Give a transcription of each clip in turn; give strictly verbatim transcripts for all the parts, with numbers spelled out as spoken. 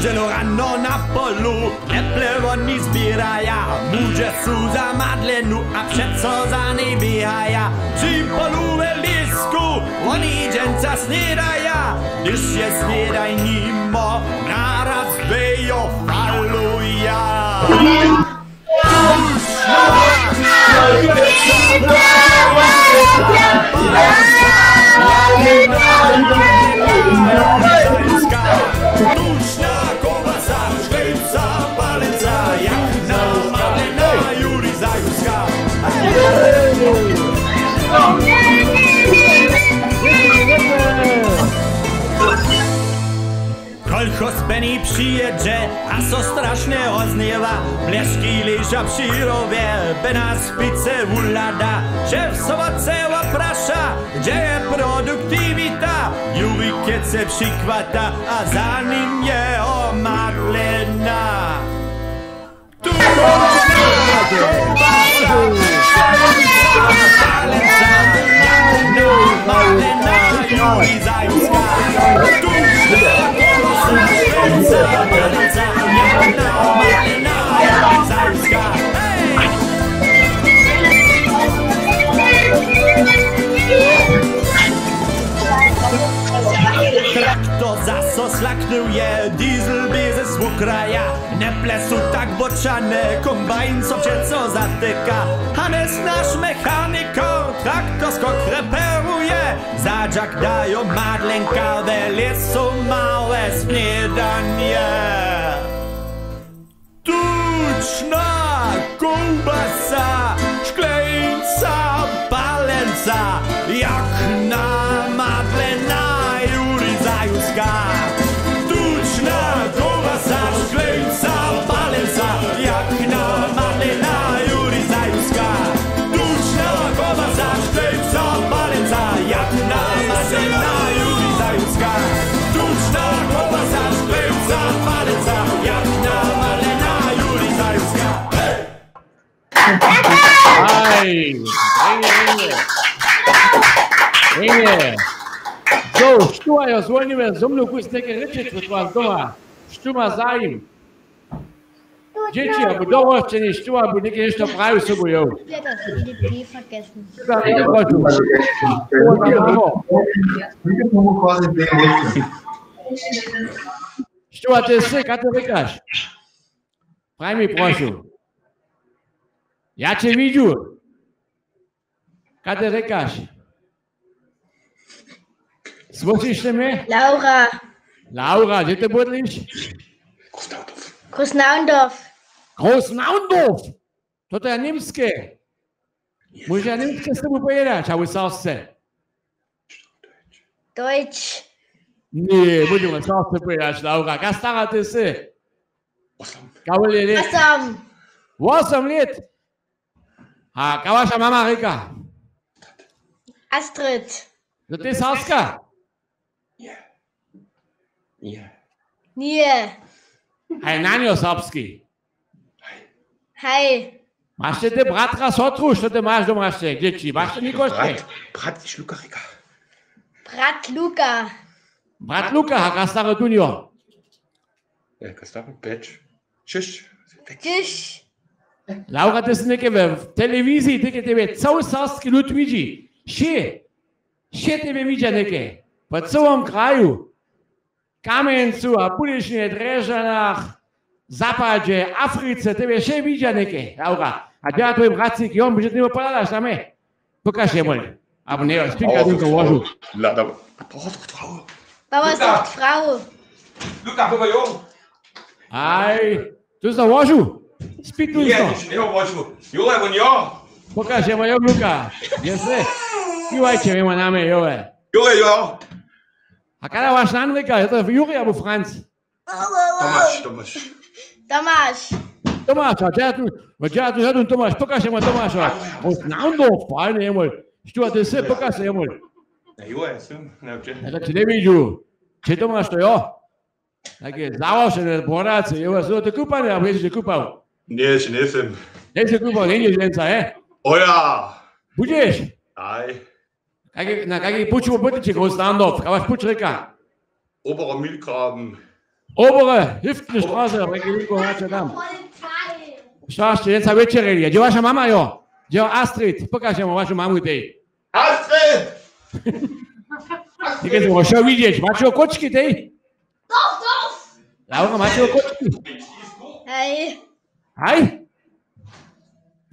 Dźelo rano na polu, neple woni zběraja, muže su za Madlenu a přeco za njej běhaja. Při polu we lěsku, woni dźensa snědaja, hdyž je snědaj nimo, naraz wejo faluja. Kolchos Benny přijědźe a so strašne rozhněwa, bleški leža při rowje, Bena z pice wuhlada, šef soboce wopraša, hdźe je produktiwita, Juri Kece přichwata a za nim jeho Madlena. Traktor zaso slaknył je, diesel běze z wukraja. Neple su tak bóčane, kombajn so přeco zatyka. Hanes, naš mechanikar, traktorsko reperuje, zadźak dajo Madlenka, we lěsu małe snědanje. Tučna kołbasa, škleńca, palenca, jak na Madlena Juri Zajuska. Tučna kołbasa, škleńca, palenca, jak na Madlena Juri Zajuska. Tučna kołbasa, škleńca, palenca, jak na Madlena Juri Zajuska. Tučna kołbasa, škleńca, palenca, jak na Madlena Juri Zajuska. Aj, aj, aj. Aj. So, štó, jo, zwolnimy, zo mnu kus něke rěčeć, wot was doma. Štó ma zajim? Dźěći, abo dorošćeni, štó, abo něke něšto prajił sobu, jo. Štó, a ty sy, kaž ty rěkaš? Praj mi, prošu. Ja će widźu. Kaž ty rěkaš? Słyšiš ty mje? Laura. Laura, hdźe ty bydliš? Großnaundorf. Großnaundorf. Großnaundorf. To to je němske. Móžeš ja němske z tebu powědać, abo serbsce? Deutsch. Ně, budźemy serbsce powědać, Laura. Kaž stara ty sy? Kaž wjele lět? Wosom. Wosom lět. A kaž waša mama rěka? Astrid. Zo ty serbska? Ně. Haj, na njo serbski. Haj. Maš ty, ty bratra, sotru, što ty maš doma, dźěći? Maš ty někoho? Brat, brat, kiž Luka rěka. Brat Luka. Brat Luka, a kaž stary tu njo? Ja, kaž stary, pjeć. Šěsć. Šěsć. Laura, ty sy něke w telewiziji, ty ke tebje całi serbski lud widźi. Wšě. Wšě tebje widźa něke. Po całym kraju. Kamjencu a Budyšinje, Drježdźanach, Zapadźe, Africe, tebje wšě widźa něke, Laura. A dźe twój bratřik, jo, móže ty mu pohladać na mje. Pokaž jemul. Abo nje, spinka dunka łožu. Baba sucht Frau. Luka, baba jo. Aj, tu so łožu. Spituj so. Nje, nje łožu. Jo, won jo. Pokaž jemul, jo, Luka. Jeste. Piwajće, jema na mje, jo. Jo, jo. A kada waš nan rěka, je to Juri abo Franc? Tomaš, Tomaš. Tomaš. Tomaš, a dźe tu, a dźe tu žadyn Tomaš, pokaž jemu Tomaša. Großnaundorf, fajne jemul. Štó, a ty sy, pokaž jemul. Na jo, ja sym, na jo, če? Ja tak ći njewidźu. Če Tomaš to jo? Tak je załožene, boracy, jo, so ty kupany, abo jesi kupał? Nje, ješće njejsym. Njejsy kupał, njeńdźeš dźensa, he? O ja. Budźeš? Aj. Kaki, na kaki puć bydliće, Großnaundorf, kaž waš puć rěka? Obermilgraben. Obore, hiftne štroze, reki Luko, maće tam. Što sće dźensa wječerjeli? Hdźe waša mama, jo? Hdźe jo Astrid? Pokažemo wašu mamu tej. Astrid! Někaj se móhło widźeć. Maće jo kóčki tej? Doch, doch! Laura, maće jo kóčki? Hej. Haj?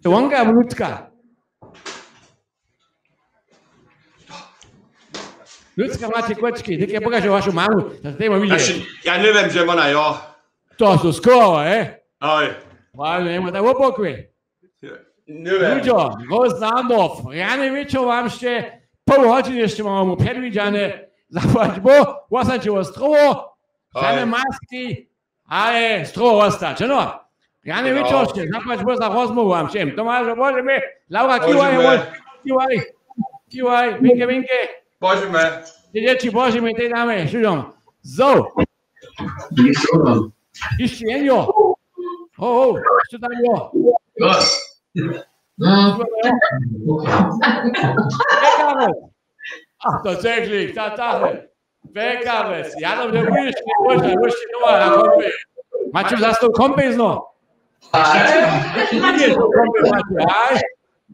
To wonka abo Lucka? Lucka, maće kóčki. Někaj pokažemo wašu mamu. To se tej móhło widźeć. Znači, ja njewěm, hdźe wona jo. To su skoro, e? Hoj. Hoj, njema tak wopokłej. Njewěm. Ludźo, Rosenandorf, rjany wječor wam sće, poł hodźiny sće mamy předwidźane, zapłać Bóh, wostanće wo strowo, žane maski, ale strowo wostać, no. Rjany wječor sće, zapłać Bóh za rozmołwu wam wšěm. Tomašo, Božemy, Laura, kiwaj, kiwaj, kiwaj, winke, winke. Božemy. Dźěći, Božemy, tej damy, šužom. So. Hišće jen jo. Ho, ho, hišće tam jo. Pekares. A to ceklik, ta tache. Pekares. Ja to bude budeš, budeš, budeš doma na kompi. Maće za sto kompizno. Aj.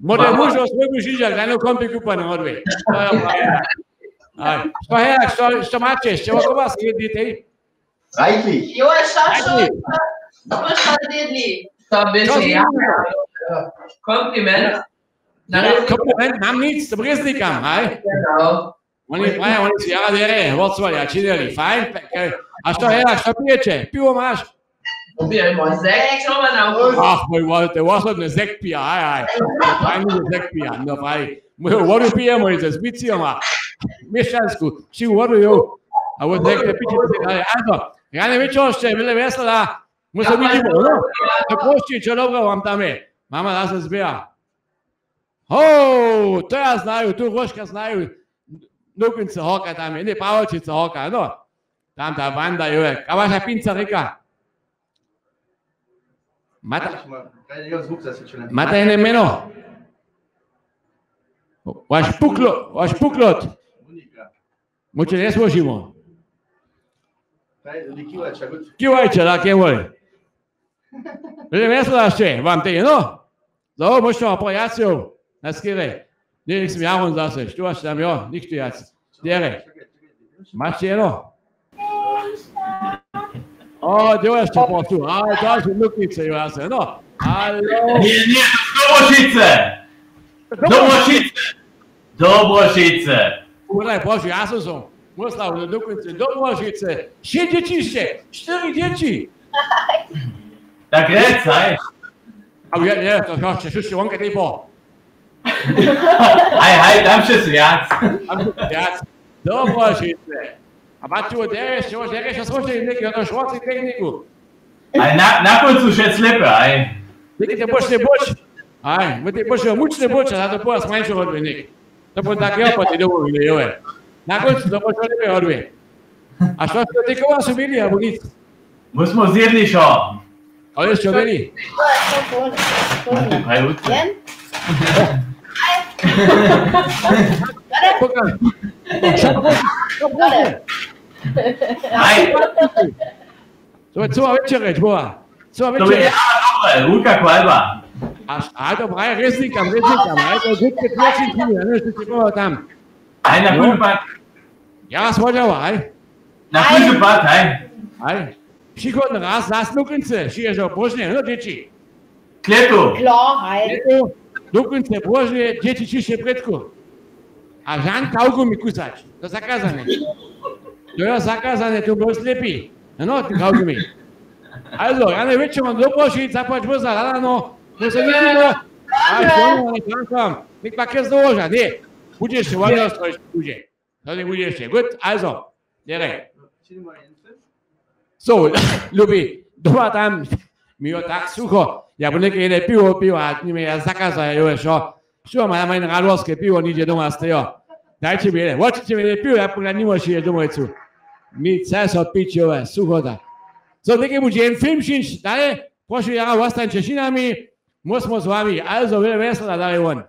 Młody muž, o swojemu židźa, daj no kompi kupany, odwej. To je fajne. Aj. Što je, što, što maće? Što, koba se jedli tej? Rajtlich. Jo, šašo, to smo zjedli. To by se ja. Kompliment. Kompliment, mam nic, to brěznikam, aj. Genau. Oni praja, oni su jara derje, wotřeba, ja činili, fajn. A što je, a što pijeće? Piwo maš? Pijemo zek, čo ma na. Ach, mój, to je osobny zek pija, aj, aj. Fajn, zek pija, no fajn. Mój, wodu pijemo, i ze zbicijoma. Měšćansku, či wodu, jo. A wot zek, piće, ale, also, ja ne wiečor, ešte, wjele wjesela. Mój se widźi, no? To prosći, čo dobro wam tam je. Mama zase zběha. Ho, to ja znaju, tu róžka znaju. Nukónce horka tam je, ne, Pawolčice horka, no. Tam ta Wanda, jo, a waša pinca rěka. Mata, mata jene mjeno? Waš puklo-, waš puklot. Móhće njesłužimo. Kiwajće, tak je mój. Wjele wjesela sće wam tej, no. Zo, móžeš to pojasnju na skerje. Ně, něk sym Jaron zase, što waš tam, jo, nichtó wjac. Dere. Maš ti jeno? O, dźewaš to poštu. A, to su nuknice, jo, zase, no. Alo. Ně, ně, Dobrošice. Dobrošice. Dobrošice. Podaj, Bože, ja sam, sam. Musla, dokonce Dobrošice. Šće dźěći sće. Štyri dźěći. Tak rjec, haj. A ja, ja, to ja, sće, sće, wonka tej po. Haj, haj, tam sće wjac. Tam sće wjac. Dobrošice. A maće derje, sće, derje, sće, sće, neki, to športski techniku. Aj na, na kóncu wšec lěpje, aj. Něki to pošle buć. Aj, my te pošle mučne buć, a za to powa smańšo hodby něk. To bude tak, jo, po tej domowiny, jo. Na kóncu to pošle lěpje hodby. A što sće tekowa su byli, abo nic? My smo zjedli šo. Ale što byli? Aj, utře. Pokaž. Aj. To je cyła wječerjeć, była. Cyła wječerjeć. To je, a, dobre, Luka Kwalba. A, a to praje rěznikam, rěznikam, aj, to je gutke tločinčiny, a nešto ti było tam. Aj, na kóždy pad. Ja was hodźała, aj. Na kóždy pad, aj. Aj. Přichodny raz zas nukónce, přiježo Božnje, no, dźěći. Kletu. Klo, haj. Kletu, dokonce Božnje, dźěći ćišće prědku. A žan kaugumi kusać. To zakazane. To je zakazane, to bě slěpi. No, ty kaugumi. Also, ja ne wětšinu mam doprošić, zapłać woza, rano. No se widźimo. A što, ale tam, tam. Nik pak je zdołoža, ne. Budźeš, wona strojić budźe. To njebudźe hišće. Gut, also, derje. So, lubi, doma tam, mi jo tak sucho. Ja bě něke jedne piwo piła, a nime ja zakazał, jo, šo. Što, ma, ja mam radworske piwo, nihdźe doma stejo. Dajće mi jedne, wočiće mi jedne piwo, ja pukla nimoši je domowicu. Mi chce so pić, jo, sucho da. So, něke budźe jeden film šińć, dale, prošu, jara, wostańće šinami, móžemo z wami, also, wjele wjesela, dale won.